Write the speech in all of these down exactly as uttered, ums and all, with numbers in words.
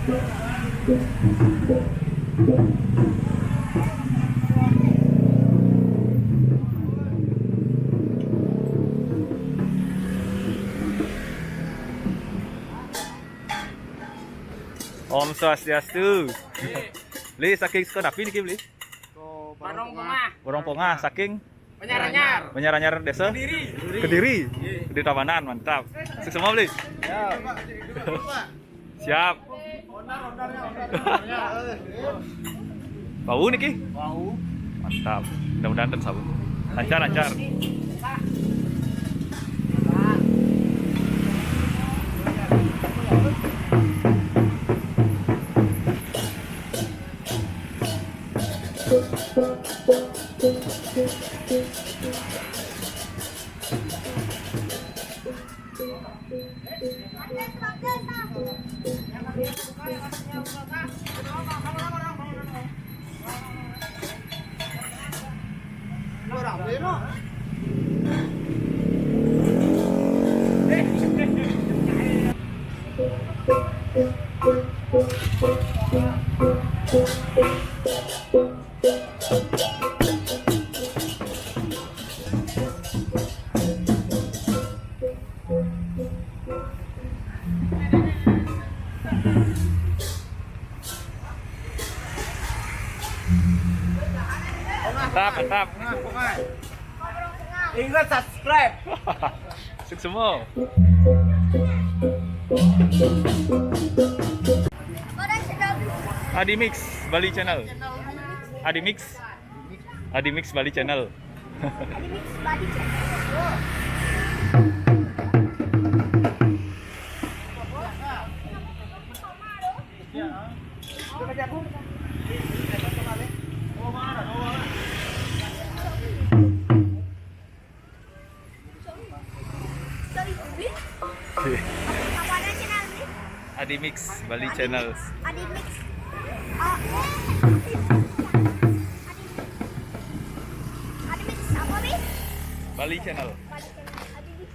Om Swastiastu. Beli, saking saka napi niki, Beli? Barong Pongah. Barong Pongah, saking Banjaranyar. Banjaranyar desa? Kediri. Kediri. Di Tabanan, mantap. Suksma, Beli. Siap. Bau niki? Bau. Mantap. Mudah-mudahan ten sabun. Lancar, lancar. Mantap, mantap. Ingat subscribe. Suksma. Adi Mix Bali Channel. Adi Mix. Adi Mix Bali Channel. Apa ada channel ni? Adi Mix Bali Channel. Adi Mix. Ah, eh. Adi Mix apa ni? Bali Channel. Bali Channel. Adi Mix.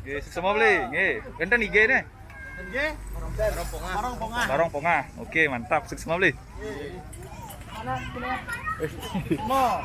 Nggih, suksma, Bli. Nggih. Enten I G ne? Nggih. Barong Pongah. Barong Pongah. Oke, mantap. Suksma, Bli. Nggih. Suksma.